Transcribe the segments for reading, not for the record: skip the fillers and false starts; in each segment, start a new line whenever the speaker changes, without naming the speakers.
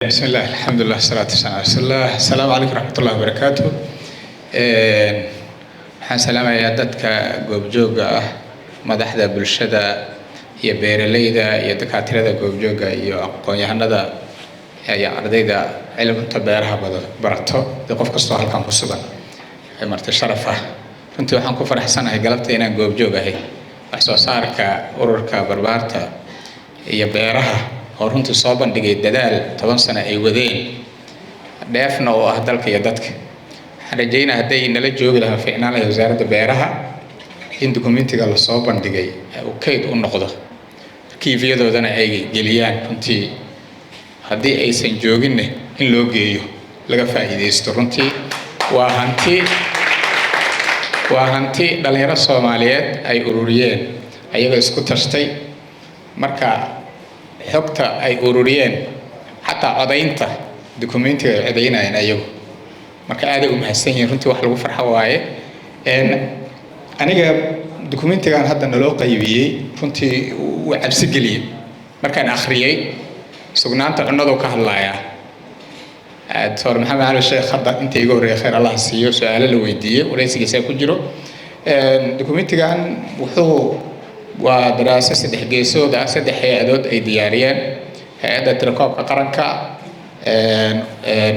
Bismi illah, alxamdulilah, wasalaatu wasalam ala rasuulillah. Asalaamu calaykum raxmat ullahi wabarakaatu. Waxaan salaamayaa dadka goobjooga ah, madaxda bulshada iyo beeraleyda iyo dakaatirada goobjooga iyo aqoon-yahanada iyo ardayda cilminta beeraha barato iyo qof kastoo halkan ku sugan ee marti sharaf ah. Runtii waxaan ku faraxsanahay galabta inaan goobjoog ahay wax soo saarka ururka barbaarta iyo beeraha, oo runtii soo bandhigay dadaal 10 sano ay wadeen, dheefna oo ah dalka iyo dadka. Waxaan rajeynaa hadday nala joogi lahaa, fiicnaan lahay wasaaradda beeraha in documentiga lasoo bandhigay uu kayd u noqdo, arkiifyadoodana ay geliyaan. Runtii haddii aysan jooginne in loo geeyo, laga faa'iidaysto. Runtii waa hanti dhalinyaro Soomaaliyeed ay ururiyeen ayagoo isku tashtay. Marka xogta ay ururiyeen, xataa codaynta documentiga ay codaynayeen ayagu, marka aaday u mahadsan yihiin. Runtii wax lagu farxo waaye. Aniga documentigan hadda naloo qaybiyey runtii wuu cabsi geliyey markaan akhriyey. Sugnaanta cunnadu ka hadlayaa. Doctor Maxamed Cali Sheekh hadda inta iga horreeya, khayr Allah siiyo, su-aalo la weydiiyey wareysigiisa ku jiro. Documentigan wuxuu waa daraaso saddex geesood ah, saddex hay-adood ay diyaariyeen: hay-adda tirakoobka qaranka,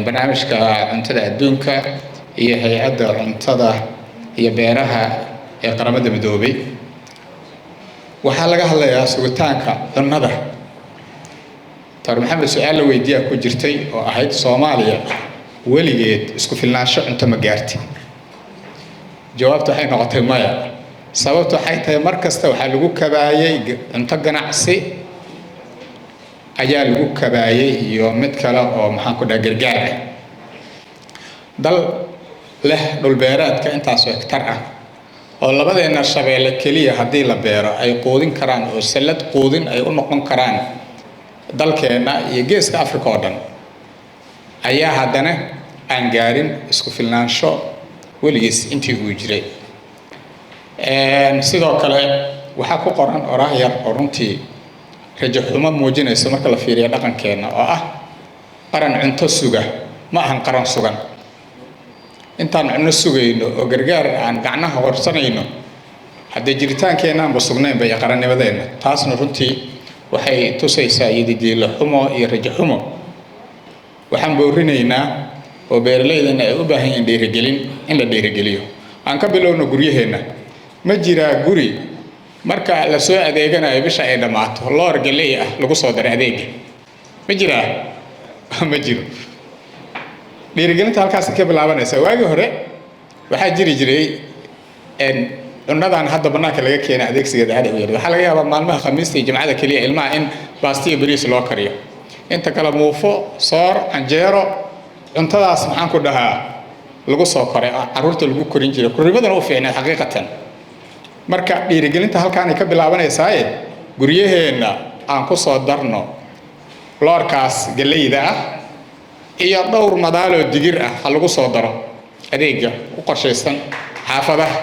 barnaamijka cuntada adduunka iyo hay-adda cuntada iyo beeraha ee Qaramada Midoobay. Waxaa laga hadlayaa sugitaanka cunnada. Doctor Maxamed su-aal la weydiiyaa ku jirtay oo ahayd: Soomaaliya weligeed isku filnaansho cunto ma gaarti? Jawaabtu waxay noqotay maya. Sababtu waxay tahay mar kasta waxaa lagu kabaayay cunto ganacsi ayaa lagu kabaayay iyo mid kale oo, maxaan ku dhaha, gargaar ah. Dal leh dhulbeereedka intaasoo hektar ah, oo labadeenna shabeelle keliya haddii la beero ay quudin karaan oo sallad quudin ay u noqon karaan dalkeenna iyo geeska Africa oo dhan, ayaa haddana aan gaarin isku filnaansho weligiis intii uu jiray. Sidoo kale waxaa ku qoran oraah yar oo runtii rajo xumo muujinaysa marka la fiiriyo dhaqankeenna, oo ah: qaran cunto suga ma ahan qaran sugan. Intaan cunno sugayno oo gargaar aan gacnaha horsanayno, haddee jiritaankeennaanba sugnaynba iyo qarannimadeenna. Taasna runtii waxay tusaysaa yadidiilo xumo iyo rajo xumo. Waxaan boorinaynaa oo beeraleydana ay u baahan yihiin dhiirigelin, in la dhiirigeliyo. Aan ka bilowno guryaheenna. Ma jiraa guri marka la soo adeeganayo, bisha ay dhammaato, loor galley ah lagu soo daray adeega? Ma jiraa? Ma jiro. Dhiirigelinta halkaas ka bilaabanaysa. Waagii hore waxaa jiri jiray cunnadan hadda bannaanka laga keenay adeegsigeeda aad u yar. Waxaa laga yaabaa maalmaha Khamiista iyo Jimcada keliya ilmaha in baastiyo bariis loo kariyo, inta kale muufo, soor, canjeero, cuntadaas, maxaan ku dhahaa, lagu soo koray, carruurta lagu korin jiray, korrimadana u fiicneed xaqiiqatan. Marka dhiirigelinta halkaanay ka bilaabaneysaaye, guryaheenna aan ku soo darno loorkaas galleyda ah iyo dhowr madaaloo digir ah. Ha lagu soo daro adeega u qorshaysan xaafadaha.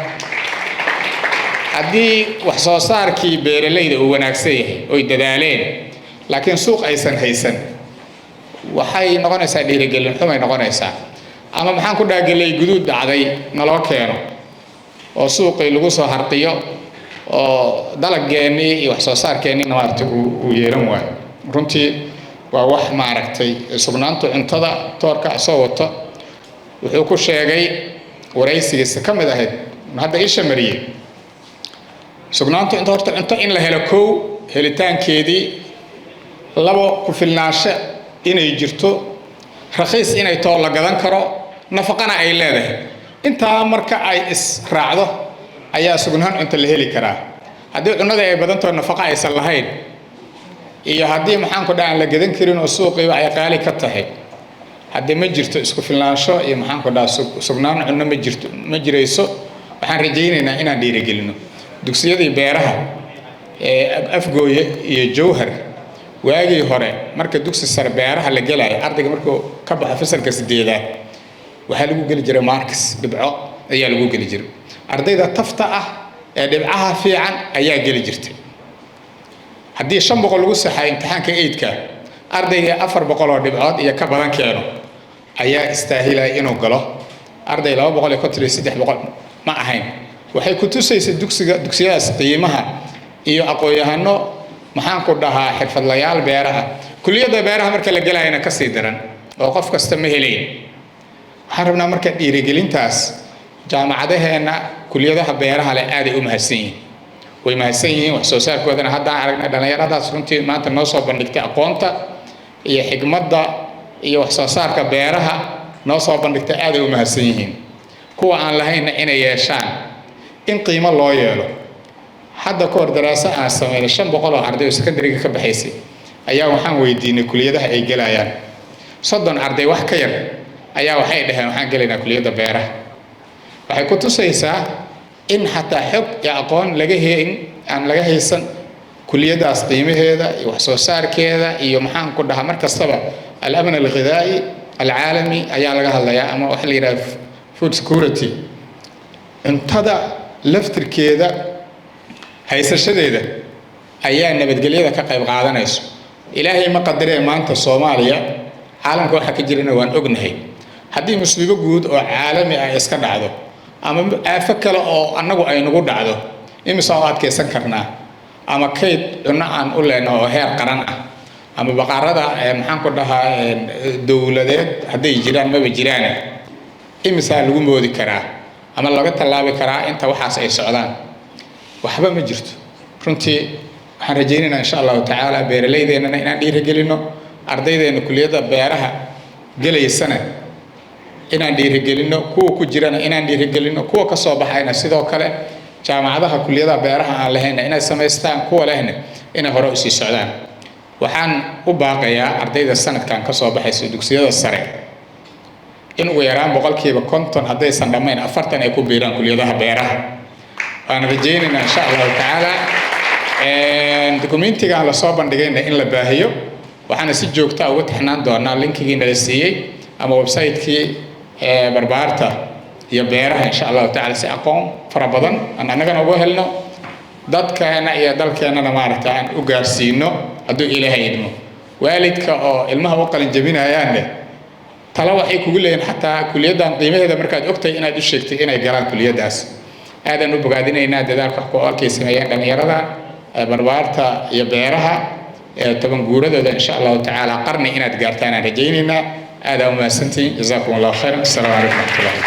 Haddii wax soo saarkii beeralayda uu wanaagsan yahay oy dadaaleen, laakiin suuq aysan haysan, waxay noqonaysaa dhiirigelin xumay noqonaysaa. Ama, maxaan ku dhaha, galley guduud dhacday naloo keeno oo suuqii lagu soo harqiyo oo dalageennii iyo wax soo saarkeenniina, maaragtay, uu yeelan waayo. Runtii waa wax, maaragtay, sugnaanta cuntada toorka soo wato. Wuxuu ku sheegay waraysigiisa ka mid ahayd hadda isha mariyey sugnaanta cunto. Horta cunto in la helo, kow, helitaankeedii; labo, ku filnaansho inay jirto; rakhiis inay too la gadan karo, nafaqana ay leedahay. Intaa marka ay israacdo ayaa sugnaan cunto la heli karaa. Haddii cunnada ay badantaho, nafaqa aysan lahayn, iyo haddii, maxaan ku dhaha, aan la gadan karin oo suuqiiba ay qaali ka tahay, haddii ma jirto isku filnaansho iyo, maxaan ku dhaha, sugnaan cunno ma jirto, ma jirayso. Waxaan rajaynaynaa inaan dhiirigelino dugsiyadii beeraha ee Afgooye iyo Jowhar. Waagii hore marka dugsi sare beeraha la gelayo, ardayga markuu ka baxo fasalka sideedaad waxaa lagu geli jiray marks, dhibco ayaa lagu geli jiray. Ardayda tafta ah ee dhibcaha fiican ayaa geli jirtay. Haddii 500 lagu saxayo imtixaanka eydka, Ardayga 400 oo dhibcood iyo ka badan keeno ayaa istaahilaya inuu galo. Arday 250 iyo 300 ma ahayn. Waxay ku tusaysa dugsiga, dugsiyadaas qiimaha iyo aqoon-yahano, maxaan ku dhahaa, xirfadlayaal beeraha. Kuliyadda beeraha marka la gelayana kasii daran oo qof kasta ma helayn. Waxaan rabnaa marka dhiirigelintaas. Jaamacadaheenna kuliyadaha beeraha leh aaday u mahadsan yihiin, way mahadsan yihiin. Wax soo saarkoodana haddaan aragnay. Dhallinyaradaas runtii maanta noo soo bandhigtay aqoonta iyo xigmadda iyo wax soo saarka beeraha noo soo bandhigtay, aaday u mahadsan yihiin. Kuwa aan lahaynna inay yeeshaan, in qiimo loo yeelo. Hadda ka hor daraaso aan sameynay, 500 oo arday oo secondary-ga ka baxaysay ayaa waxaan weydiinay kuliyadaha ay gelayaan. 30 arday wax ka yar ayaa waxay dhaheen waxaan gelaynaa kuliyadda beeraha. Waxay ku tusaysaa in xataa xog iyo aqoon laga hayn, aan laga haysan kuliyadaas qiimaheeda iyo wax soo saarkeeda iyo, maxaan ku dhahaa, mar kastaba الأمن الغذائي العالمي ayaa laga hadlayaa, ama waxa la yidhaha food security. Cuntada laftirkeeda haysashadeeda ayaa nabadgelyada ka qayb qaadanayso. Ilaahay ma qadaree, maanta Soomaaliya caalamka waxa ka jirana waan ognahay. Haddii musiibo guud oo caalami ah iska dhacdo ama aafo kale oo annagu ay nagu dhacdo, imisa oo adkaysan karnaa ama kayd cunno aan u leenaho oo heer qaran ah ama baqaarada, maxaan ku dhahaa, dowladeed hadday jiraan, maba jiraane, imisaa lagu moodi karaa ama laga tallaabi karaa inta waxaas ay socdaan? Waxba ma jirto runtii. Waxaan rajaynaynaa, insha Allahu tacaala, beeraleydeennana inaan dhiirigelino, ardaydeena kuliyadda beeraha gelaysana inaan dhiirigelino, kuwa ku jirana inaan dhiirigelino, kuwa ka soo baxayna sidoo kale. Jaamacadaha kuliyadaha beeraha aan lahayna inay samaystaan, kuwa lehna inay hore usii socdaan. Waxaan u baaqayaa ardayda sanadkan ka soo baxaysa dugsiyada sare in ugu yaraan 50%, haddaysan dhammayn 40, ay ku biiraan kuliyadaha beeraha. Waan rajaynaynaa, insha Allahu tacaala, dukumentigan lasoo bandhigayna in la baahiyo. Waxaana si joogta uga tixnaan doonaa linkigii nala siiyey ama website-kii barbaarta iyo beeraha, insha Allahu tacala, si aqoon fara badan aan annagana uga helno, dadkeena iyo dalkeennana maaragta aan u gaarsiino, hadduu Ilaahay idmo. Waalidka oo ilmaha u qalin jabinayaanne talo waxay kugu leeyihin xataa kuliyaddan qiimaheeda markaad ogtahay inaad u sheegtay inay galaan kuliyaddaas. Aadaan u bogaadinaynaa dadaalka wax ku oolkay sameeyeen dhallinyarada barbaarta iyo beeraha. 10 guuradooda, insha Allahu tacaala, qarni inaad gaartaan aan rajaynaynaa. Aadaan u mahadsantihiin. جزاكم الله خيرا. السلام عليكم ورحمة الله.